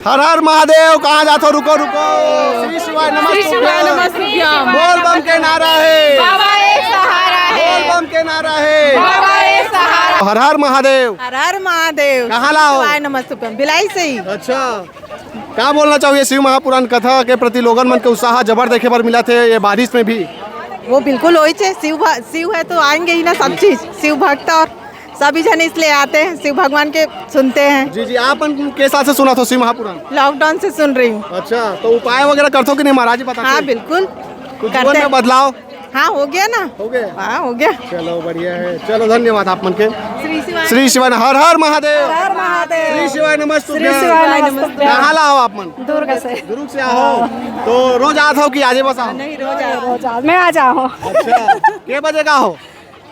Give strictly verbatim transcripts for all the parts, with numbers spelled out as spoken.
हर हर महादेव, कहाँ जाथो? रुको, रुको। श्री शिवाय नमस्तुभ्यं। श्री शिवाय नमस्तुभ्यं। बोल बम के नारा है। बाबा एक सहारा है। बोल बम के नारा है। बाबा एक सहारा। हर हर महादेव। हर हर महादेव। कहाँ ला हो? शिवाय नमस्तुभ्यं। भिलाई से ही। अच्छा, का बोलना चाहहू शिव महापुराण कथा के प्रति? लोगन मन के उत्साह जबर देखे बर मिलत हे ये बारिश में भी। वो बिल्कुल होइच हे, शिव भ-, शिव है तो आएंगे ही ना सब चीज। शिव भक्त और सभी जन इसलिए आते हैं, शिव भगवान के सुनते हैं। जी जी, आप मन के साथ से सुनथो शिव महापुराण? लॉकडाउन से सुन रही हूँ। अच्छा, तो उपाय वगैरह करथो कि नहीं, महाराज जी बताथे? हाँ, बिल्कुल कुछ जीवन करते में हैं। बदलाव? हाँ, हो गया ना। हो गया? हाँ, हो गया। चलो, बढ़िया है। चलो, धन्यवाद आप मन के। श्री शिवाय। श्री शिवाय, हर हर महादेव। हर हर महादेव। श्री शिवाय नमस्तुभ्यं। श्री शिवाय नमस्तुभ्यं। कहाँ ला हो आप मन? दुर्ग से। दुर्ग से आहो। तो रोज आथो कि आजे बस आहो? नहीं, रोज आथो। मैं आ जाओ। अच्छा, के बजे का हो?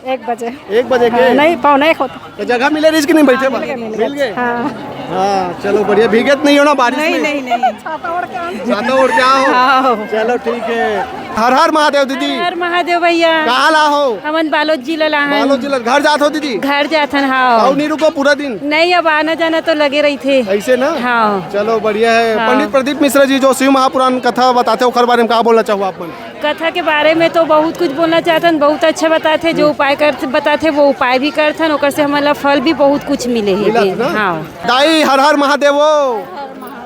एक बजे। एक बजे के? हाँ, नहीं, पौने एक होता। तो जगह मिले रहिस कि नहीं बैठे बर? मिल गए, मिल गए। मिल गए? हाँ। हाँ, चलो बढ़िया। भीगत नहीं हो ना बारिश नहीं, में? नहीं, नहीं। छाता ओढ़ के आओ। हाँ। चलो ठीक है। हर हर महादेव दीदी। हर हर महादेव भैया। कहाँ ला हो? हमन बालोद जिला ला हन। बालोद जिला। घर जाथो दीदी? घर जाथन, हाँ। अउ नहीं रुको पूरा दिन? नहीं, अब आना जाना तो लगे रहिथे। ऐसे ना? हाँ। चलो बढ़िया है। हाँ। पंडित प्रदीप मिश्रा जी जो शिव महापुराण कथा बताथे, ओकर बारे में का बोलना चाहहू आप मन? कथा के बारे में तो बहुत कुछ बोलना चाहथन, बहुत अच्छा बताथे, जो उपाय कर बताथे वो उपाय भी करथन, ओकर से हमन ला फल भी बहुत कुछ मिले हे। मिलत ना? हाँ। दाई हर हर महादेव।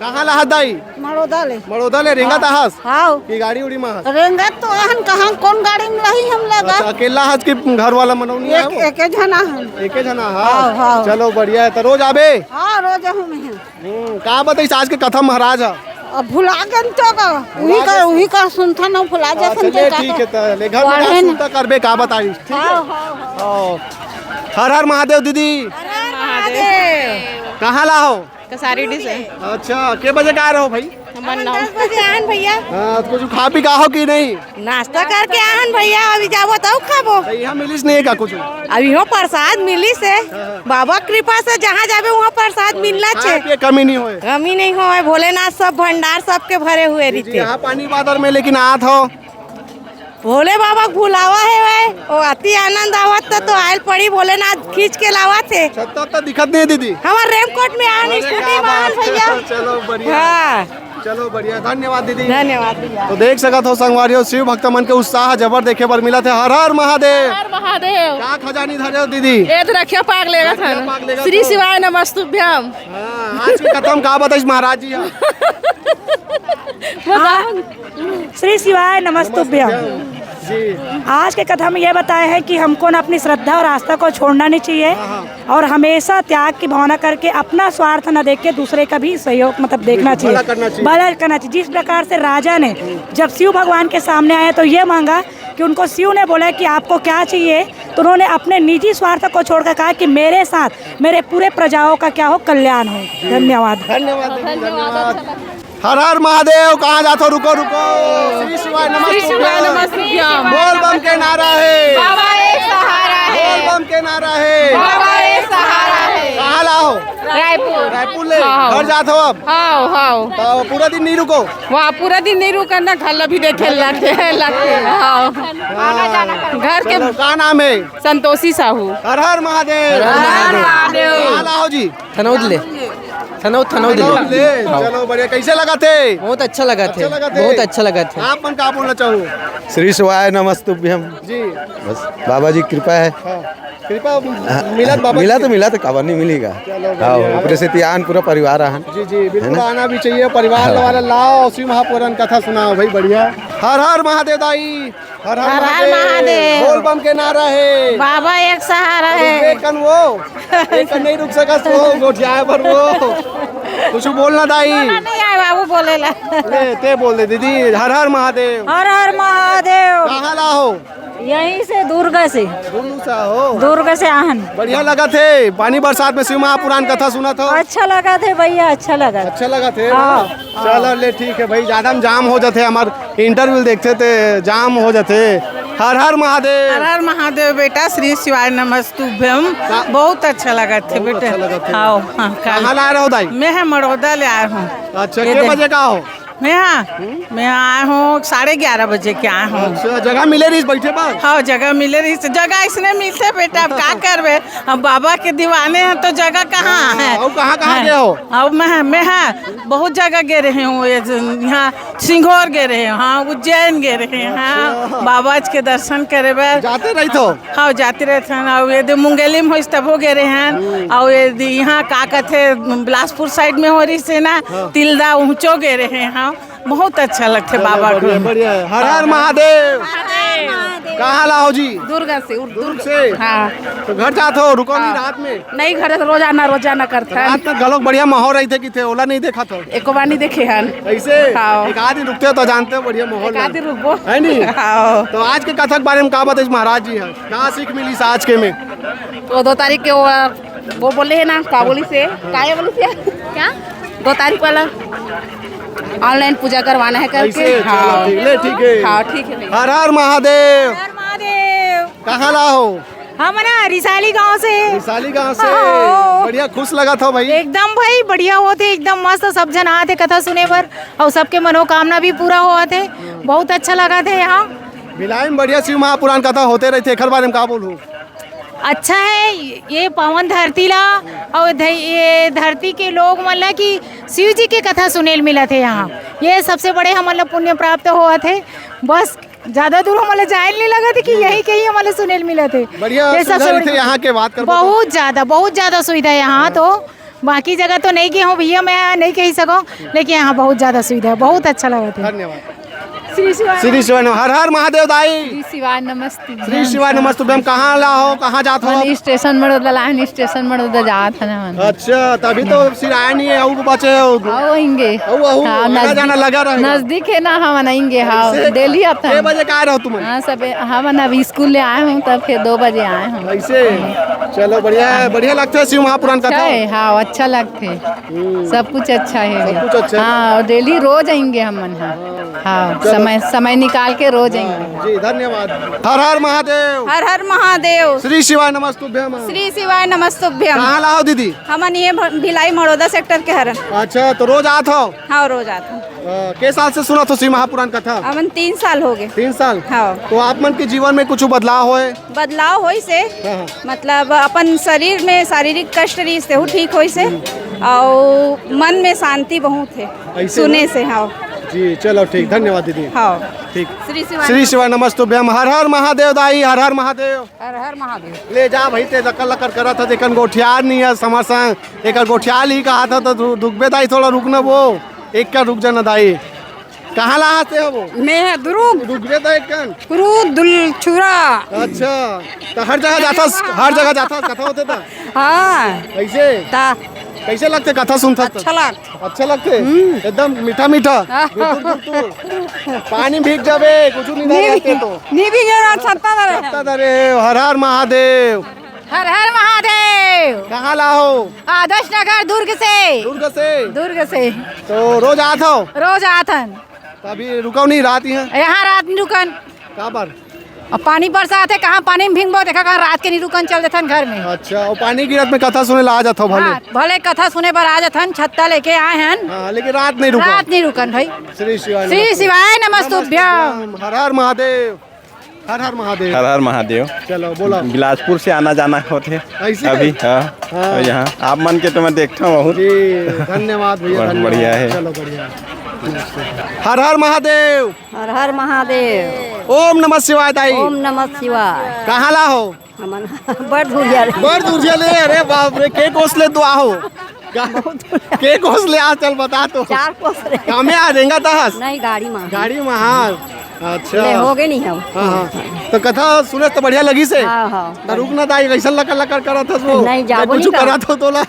कहाँ ला हस दाई? मड़ोदा ले। मड़ोदा ले रेंगत आहस? हाँ। कि गाड़ी उड़ी में हस? रेंगत तो आहन, कहाँ कौन गाड़ी में रही हम लोग? अच्छा, अकेला हस कि घर वाला मनौनी एक, है वो? एके झन आहन। एके झन आहस? हाँ, हाँ। चलो बढ़िया है, तो रोज आबे? हाँ, रोज हम हैं। हम्म, का बताइस आज के कथा महाराज ह? अब भुला गन तो का, उही भुला का, गन। उही का सुनथन अउ भुला हाँ, जाथन चलिए, तो का ठीक है, तो ले घर में पढ़े का न। सुनता करबे का बताइस, ठीक है? हाँ, हाँ, हाँ। हाँ। हर हर महादेव दीदी। हर हर महादेव। कहाँ ला हो? कसारी डी से। अच्छा, के बजे का आ रहे हो भाई? हमन नौ। दस बजे आन भैया। हाँ, तो कुछ खा पी का हो कि नहीं? नाश्ता करके आहन भैया, अभी जाबो तब खाबो। तो यहाँ मिलिस नहीं है का कुछ? अब इहो प्रसाद मिलिस हे। हाँ। बाबा कृपा से जहाँ जाबे वहाँ प्रसाद मिलना खाए छे। पिए कमी नहीं होए। कमी नहीं होए, भोलेनाथ सब भंडार सबके भरे हुए जी, जी, रहिथे। यहाँ पानी बादर में लेकिन आत हो। भोले बाबा के बुलावा हे भाई, वो अति आनंद आवत त तो आयल पड़ी, भोलेनाथ खींच के लावत हे। छत्ता तो दिखत नहीं दीदी। हमार रेनकोट में आन, अरे स्कूटी क्या में आन बात है, भैया। चलो बढ़िया। हाँ। चलो बढ़िया, धन्यवाद दीदी। धन्यवाद भैया। तो देख सकत हो संगवारी हो, शिव भक्त मन के उत्साह जबर देखे बर मिलत हे। हर हर महादेव। हर महादेव। का खजानी धरे हो दीदी? ए तो रखिया पाग लेगा रखिया था। पाग लेगा श्री तो। शिवाय नमस्तुभ्यम। हाँ, आज के कथा में का बताइस महाराज जी ह? बताओ। श्री शिवाय नमस्तुभ्यम। जी। आज के कथा में यह बताया है कि हमको ना अपनी श्रद्धा और आस्था को छोड़ना नहीं चाहिए हाँ, हाँ। और हमेशा त्याग की भावना करके अपना स्वार्थ न देख के दूसरे का भी सहयोग मतलब देखना भला चाहिए, करना चाहिए। भला करना चाहिए। जिस प्रकार से राजा ने जब शिव भगवान के सामने आए तो ये मांगा कि उनको शिव ने बोला कि आपको क्या चाहिए, तो उन्होंने अपने निजी स्वार्थ को छोड़कर कहा कि मेरे साथ मेरे पूरे प्रजाओं का क्या हो, कल्याण हो। धन्यवाद। धन्यवाद दीदी, धन्यवाद। हर हर महादेव। कहाँ जाथो? रुको, रुको। श्री शिवाय श्री शिवाय नमस्तुभ्यं। नमस्तुभ्यं। बोल बम के नारा है। बाबा एक सहारा है। बोल बम के नारा है। बाबा एक सहारा है। कहाँ ला हो? रायपुर। रायपुर ले। हाँ। घर जाथो अब? हाँ, हाँ। तो पूरा दिन नहीं रुको? वहाँ पूरा दिन नहीं रुकन ना, घर ला भी देखे लगते हैं, लगते हैं। हाँ। हाँ। घर के चलो, का नाम है? संतोषी साहू। हर हर महादेव। हर हर महादेव। कहाँ ला हो जी? थनौद ले। थनौद, थनौद ले। थनौद ले। हाँ। चलो बढ़िया। कैसे लगा थे? बहुत अच्छा लगा थे। अच्छा लगा थे? बहुत अच्छा लगा थे। आप मन का बोलना चाहहू? श्री शिवाय नमस्तुभ्यम। जी। बस बाबा जी कृपा है। हाँ। कृपा हाँ, मिला बाबा मिला जी। तो मिला तो काबर नहीं मिलेगा। चलो हाँ, बढ़िया। ऊपर से तियान पूरा परिवार आहन। जी, जी, बिल्कुल है ना? आना भी चाहिए। परिवार हाँ। वाला लाओ, शिव महापुराण कथा सुनाओ भाई, बढ़िया। हर हर महादेव दाई। हर हर हर हर महादेव। महादेव। बोल बम के नारा है। बाबा एक सहारा अरे है। देख कन वो, एक कन नहीं रुक सकत वो, गोठियाए पर वो। कुछ बोलना दाई। बोलना नहीं आए बाबू, बोलेला। ले, ते बोल दे दीदी, हर हर महादेव। हर हर महादेव। कहाँ ला हो? यहीं से, दुर्ग से। दुर्ग से हो? दुर्ग से आहन। बढ़िया लगा थे, पानी बरसात में शिव महापुराण कथा सुना था। अच्छा लगा थे भैया, अच्छा लगा। अच्छा लगा थे? हाँ। चलो, ले, ठीक है भाई, ज्यादा हम जाम हो जाते, हमार इंटरव्यू देखते थे, जाम हो जाते। हर हर महादेव। हर हर महादेव बेटा, श्री शिवाय नमस्तुभ्यम। का-, बहुत अच्छा लगा थे बहुत बेटा। अच्छा लगा थे। आओ, हाँ, कहाँ ला रहे हो दाई? मैं है मड़ौदा ले आया हूँ। अच्छा, ये के देख। बजे का हो? मैं हाँ, मैं आए हूँ, साढ़े ग्यारह बजे के आए हूँ। अच्छा, जगह मिले रहिस बइठे बर? हाँ, जगह मिले रहिस, जगह इसने मिलथे बेटा, अब का करबे, हम बाबा के दीवाने हैं तो जगह कहाँ है? अउ कहाँ कहाँ हाँ, गए हो? अब मैं, मैं हाँ, बहुत जगह गए रहे हूँ, ये ज-, यहाँ सिंघोर गए रहे हूँ, हाँ, उज्जैन गए रहे हैं, हाँ, अच्छा। बाबा जी के दर्शन करे बर। जाते रहिथो? हाँ, जाते रहिथन, अउ ये दे मुंगेली में होइस तभो गए रहे हैं, अउ ये दे यहाँ का कथे बिलासपुर साइड में हो रहिस हे ना, हाँ। तिल्दा उहँचो गए रहे हैं, हाँ। बहुत अच्छा लगथे चलो, बाबा बढ़िया, को। बढ़िया है। हर हर महादेव। महादेव। कहाँ ला हो जी? दुर्ग से, उर-, दुर्ग से? हाँ। तो घर जात हो, रुको नहीं हाँ। रात में? नहीं, घर रोजाना, रोजाना करथन। रात में घलोक बढ़िया माहौल रहिथे किथे, ओला नहीं देखा था? एको बार नहीं देखे हन। ऐसे? हाँ। एक आध दिन रुकते हो तो जानते हो बढ़िया माहौल एक आध में। दिन रुकबो। है नहीं? हाँ। तो आज के कथा के बारे में का बताइस महाराज जी है? का सीख मिलिस आज के में? वो दो तारीख के वो, वो बोले है ना, का बोलिस हे? का ये बोलिस हे? क्या? दो तारीख वाला ऑनलाइन पूजा करवाना है करके। ऐसे? चलो, हाँ। ठीक, ले, ठीक है। हाँ, ठीक है भैया। हर हर महादेव। हर महादेव। कहाँ ला हो? हम ना रिसाली गांव से। रिसाली गांव से। हाँ। बढ़िया, खुश लगत हो भाई? एकदम भाई, बढ़िया होत हे, एकदम मस्त। सब झन आत हे कथा सुने बर, अउ सबके मनोकामना भी पूरा होत हे। बहुत अच्छा लगत हे यहाँ। भिलाई में बढ़िया शिव महापुराण कथा होते रहिथे, एखर बारे में का बोलहू? अच्छा है ये पावन धरती ला, अउ ध-, ये धरती के लोग मन ला कि शिव जी के कथा सुने ल मिलत हे यहाँ। ये सबसे बड़े हमन ला पुण्य प्राप्त होवत हे। बस ज्यादा दूर हमन ला जाए ल नहीं लगत हे कि यही कहीं हमन ला सुने ल मिलत हे। बढ़िया ये सबसे सुविधा बड़ी रहिथे यहाँ के, बात करबो तो। बहुत ज्यादा, बहुत ज्यादा सुविधा है यहाँ तो। बाकी जगह तो नहीं गए हूँ भैया, मैं नहीं कही सको, लेकिन यहाँ बहुत ज्यादा सुविधा है, बहुत अच्छा लगत हे। धन्यवाद। श्री शिवाय। श्री शिवाय नमः। हर हर महादेव दाई। श्री शिवाय नमस्तुभ्यं। श्री शिवाय नमस्तुभ्यं। कहाँ ला हो, कहाँ जात हो? हमन स्टेशन मड़ोदा ला हन, स्टेशन मड़ोदा जात हन हमन। अच्छा, तभी तो सिराय नहीं है, अउ बचे हो। अउ होंगे। अउ, अउ, हाँ, आना नजदीक, जाना लगा रहेगा। नजदीक है ना, हमन आएंगे, हाँ, ऐसे? डेली आथन। के बजे का रहो तुम? हाँ, सब, हमन अभी स्कूल ले आए हूँ, तब फिर दो बजे आए हूँ। ऐसे? चलो, बढ़िया है, बढ़िया लगता है शिव महापुराण कथा। अच्छा है, हाँ, अच्छा लगता है। हम्म। सब कुछ अच्छा है। सब कुछ अच्छा है। हाँ, और डेली रोज आएंगे हमन, हाँ। हाँ, चलो। समय, समय निकाल के रोज आएंगे। जी, धन्यवाद। हर हर महादेव। हर हर महादेव। श्री शिवाय नमस्तुभ्यम। श्री शिवाय नमस्तुभ्यम। कहाँ ला हो दीदी? हमन ये भ-, भिलाई मड़ोदा सेक्टर के हरन। अच्छा, तो रोज आत हो? हाँ, रोज आत हो। अ, के साल से सुनत हो शिव महापुराण कथा? हमन तीन साल हो गए। तीन साल? हाँ। तो आप मन के जीवन में कुछ बदलाव होए? बदलाव होइस हे, हाँ, हाँ। मतलब अपन शरीर में शारीरिक कष्ट रहिस तेहू ठीक होइस हे, अउ मन में शांति बहुत हे ऐसे सुने ना? से। हाँ। जी, चलो ठीक, धन्यवाद दीदी। हाँ। ठीक। श्री शिवाय श्री शिवाय नमस्तुभ्यम। हर हर महादेव दाई, हर हर महादेव। हर हर महादेव। ले जा भाई, ते लकर लकर करत हस, एकन गोठियार नहीं है समर संग, एकर गोठियार ही कहा था तो दु-, दुखबे दाई, थोड़ा रुक न वो, एक का रुक जाना दाई। कहाँ ला हस ते हो वो? मैं दुरुग। दुरुग रे तो एक कन। कुरुद दुलछुरा। अच्छा, तो हर जगह जाथस, हर जगह जाथस, कथा होथे त? हाँ। कैसे? ता। कैसे लगथे कथा सुनथस त? अच्छा लगथे। अच्छा लगथे? हम्म। एकदम मीठा मीठा। हाँ। गुरतुर, गुरतुर। पानी भीग जाबे, कुछ नहीं नहीं रहते तो। नहीं भीगे ना, छत्ता धरे। छत्ता धरे, हर हर महादेव। हर हर महादेव। कहाँ ला हो? आदर्श नगर, दुर्ग से। दुर्ग से? दुर्ग से। तो रोज आत हो? रोज आथन। तो अभी रुकव नहीं रात यहाँ? यहाँ रात नहीं रुकन। काबर? अब पानी बरसात हे, कहाँ पानी में भींगबो, देखा कहाँ रात के नहीं रुकन, चल देथन घर में। अच्छा, अउ पानी गिरत में कथा सुने ला आ जात हो भले? हाँ, भले कथा सुने बर आ जाथन, छत्ता लेके आए हन। हाँ, लेकिन रात नहीं रुकव। रात नहीं रुकन भाई। श्री शिवाय श्री नमस्तुभ्यं। शिवाय नमस्तुभ्यं। हर हर महादेव। हर हर महादेव। हर हर महादेव। चलो, बोला। बिलासपुर से आना जाना होथे। ऐसे? अभी, हाँ। हाँ। अउ यहाँ आप मन के तो मैं देखता हूँ बहुत। जी, धन्यवाद भैया, बढ़-, धन्यवाद। बढ़िया है। चलो, बढ़िया है। हर हर महादेव। हर हर महादेव। ओम नमः शिवाय दाई। ओम नमः शिवाय। कहाँ ला हो? हमन बड़ धुरिया ले। बड़ धुरिया ले, अरे बाप रे, के कोस ले तो आहो? का-, के कोस ले आ, चल बता तो। चार कोस ले। कामे आ रेंगा तहस? नहीं, गाड़ी में। गाड़ी में, हाँ। अच्छा। ले, हो गए नहीं हम। हाँ, हाँ। तो कथा सुने तो बढ़िया लगी से। हाँ, हाँ। तो रुक ना दाई, कैसन लकर लकर करत हस वो? नहीं, जाबो कुछ नहीं करत हो तोला।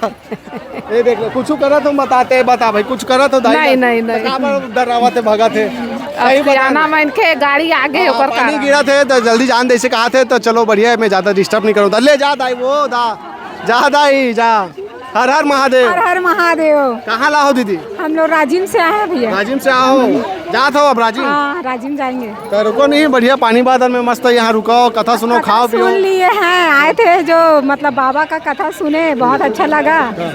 ये देख ले, कुछ करत हो, बताते, बता भाई, कुछ करत हो दाई? नहीं, नहीं, नहीं। तो काबर डरावत है, भगत है? अब सही बता। सियाना मन के गाड़ी आगे हाँ, ओकर पानी कारण। गिरत है तो जल्दी जान दे से कहा थे, तो चलो बढ़िया है, मैं ज्यादा डिस्टर्ब नहीं करूँ। ले जा दाई, वो दा, जा दाई, जा। हर हर महादेव। हर हर महादेव। कहाँ ला हो दीदी? हम लोग राजिम से आए हैं भैया। राजिम से आओ, जात हो अब राजिम? हाँ, राजिम जाएंगे। तो रुको नहीं, बढ़िया पानी बादल में मस्त यहाँ रुको, कथा सुनो, कथा खाओ पियो। सुन लिए हैं, आए थे जो मतलब बाबा का कथा सुने, बहुत अच्छा लगा। हाँ।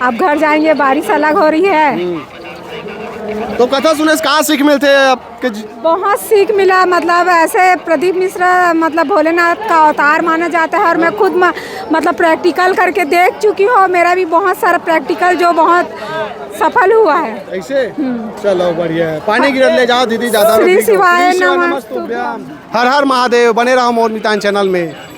अब घर जाएंगे, बारिश अलग हो रही है। हम्म। तो कथा सुने से का सीख मिलथे आपके जी? बहुत सीख मिला। मतलब, ऐसे प्रदीप मिश्रा, मतलब, भोलेनाथ का अवतार माना जाता है और मैं खुद म, मतलब, प्रैक्टिकल करके देख चुकी हूँ और मेरा भी बहुत सारा प्रैक्टिकल जो बहुत सफल हुआ है। ऐसे? चलो, बढ़िया है। पानी गिरत ले जाओ दीदी, ज्यादा श्री रुकी तो। शिवाय श्री शिवाय नमस्तुभ्यं। नमस्तुभ्यं। हर हर महादेव। बने रहो मोर मितान चैनल में।